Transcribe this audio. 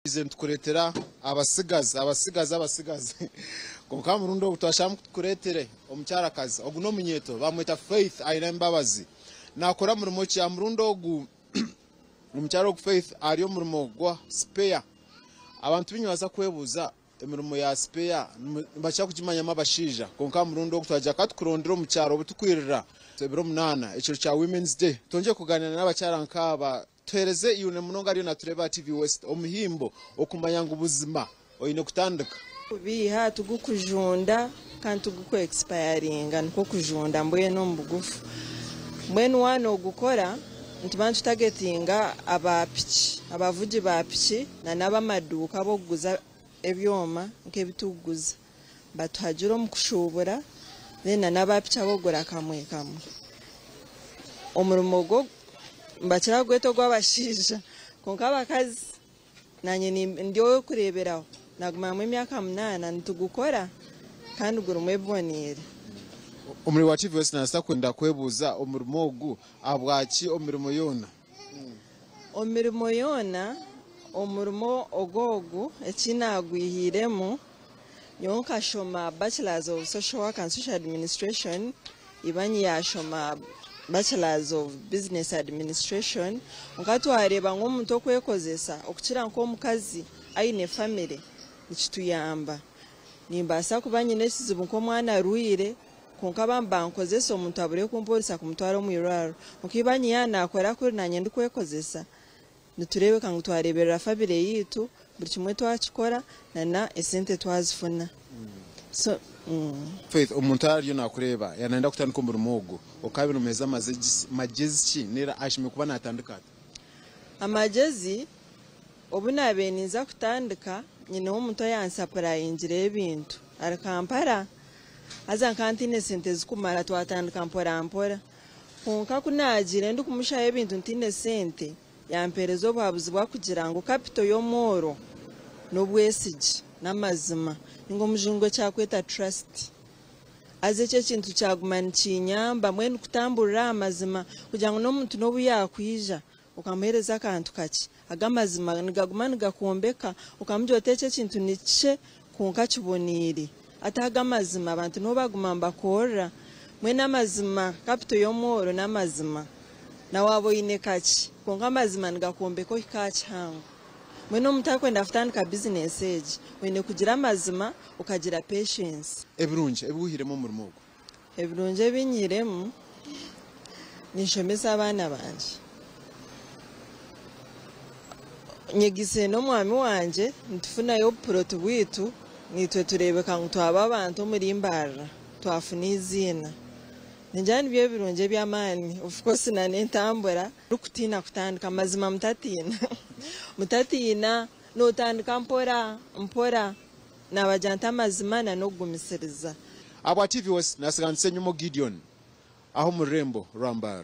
Twizire nitukureetera abatsigazi, abatsigazi, abatsigazi. Kwonka aha murundi ogu twasharamu tukureetere omukyarakazi. Ogu n'omunyeeto bamweta Faith Ainembabazi. Naakora murimo ki? Aha murundi ogu omukyara ogu Faith ari omu murimo gwa sipeya. Abantu baingi nibabaasa kwebuuza emirimo ya sipeya nibakira kugimanyamu abashaija kwonka aha murundi ogu twagira ka tukurondere omu kyaro obu tukwirira ebiro munaana ekiro kya Women's Day twongyere kugaaniira n'abakyara nk'aba. Tuheereze iwe munonga ariyo natureeba aha TV West omuhimbo okumanya ngu buzima oine kutandika. Kubiiha tigukujunda kandi tiguku expiringa nikwo kujunda mbwenu omu bugufu. Mbwenu waaba nogukora nituba nitutagetinga aba piki, abavugi ba piki na n'abamaduuka ab'okuguza ebyoma nk'ebi turikuguza. Batuhagira omu kushuubura then na n'aba piki ab'okugura kamwe kamwe. Omurimo gwo nibakira kugweta ogw'abashaija kwonka abakazi naanye ndi ow'okureeberaho naagumamu emyaka munaana nitugukora kandi gurimu ebiboneire. Omurimo gwa TV West naabaasa kwenda kwebuuza omurimo ogu ahabwaki omu mirimo yoona? Omu mirimo yoona omurimo ogu ogu eki naagwihiiremu nyowe nkashoma Bachelors of Social Work and Social Administration Ibanyi yaashoma Bachelors of Business Administration, kwonka twareeba ngu omuntu okwekozesa okukira nk'omukazi aine famire nikituyamba. Nimbaasa kuba nyine ekizibu nk'omwana arwaire kwonka bambi bankozesa omuntu abure kumporisa kumutwara omu irwariro. Kwonka ibanyi yaaba naakora kuri naanye ndikwekozesa Nitureebeka ngu twareeberera famire yaitu, buri kimwe twakikora na esente twazifuna. So. Faith, omuntu ariyo nakureeba yaaba nayenda kutandika omurimo ogu, okaabaire nomuheereza magyezi ki ninga ashemereire kuba natandika ata? Amagyezi, obu naabaire ninza kutandika, nyineho omuntu oyansapurayingireho ebintu ari Kampala, haza nkaba ntaine sente zirikumara twatandika mpora mpora. Kwonka ku naagiire ndikumushaba ebintu ntaine sente, yampeereza obuhabuzi bw'akugira ngu kapito y'omworo n'obwesigye n'amazima ninga omujungu eki arikweta trust. Haza ekyo ekintu kyaguma nikinyamba mbwenu kutamburira aha mazima kugira ngu n'omuntu n'obu yaakwija okamuheereza akantu kakye, ago amazima nigaguma nigakwombeka okamugira oti eki ekintu ni kikye kwonka kiboneire. Hati ago amazima abantu nibo baguma nibakorera. Mbwenu amazima kapito y'omworo n'amazima. Na waaba oine kakye kwonka amazima nigakwombeka ohika aha kihango. Mbwenu omuntu arikwenda kutandika bizinesi egi oine kugira amazima okagira patience. Ebirungi ebi wihiremu omurimo ogu. Ebirungi ebi nyihiremu, ninshomesa abaana bangye. Nyegiise n'omwami wangye nitufunayo obupuroti bwaitu, naitwe tureebeka ngu twaba abantu omuri Mbarara, twafuna eiziina. Ningira nibyo ebirungi eby'amaani, of course na n'entambura. Orikutiina kutandika, mazima mutatiina, mutatiina, nootandika mpora mpora. Naabagira nti amazima na n'okugumisiriza. Ahabwa TV West, nasiga Nsenyumo Gideon aha omu rurembo rwa Mbarara.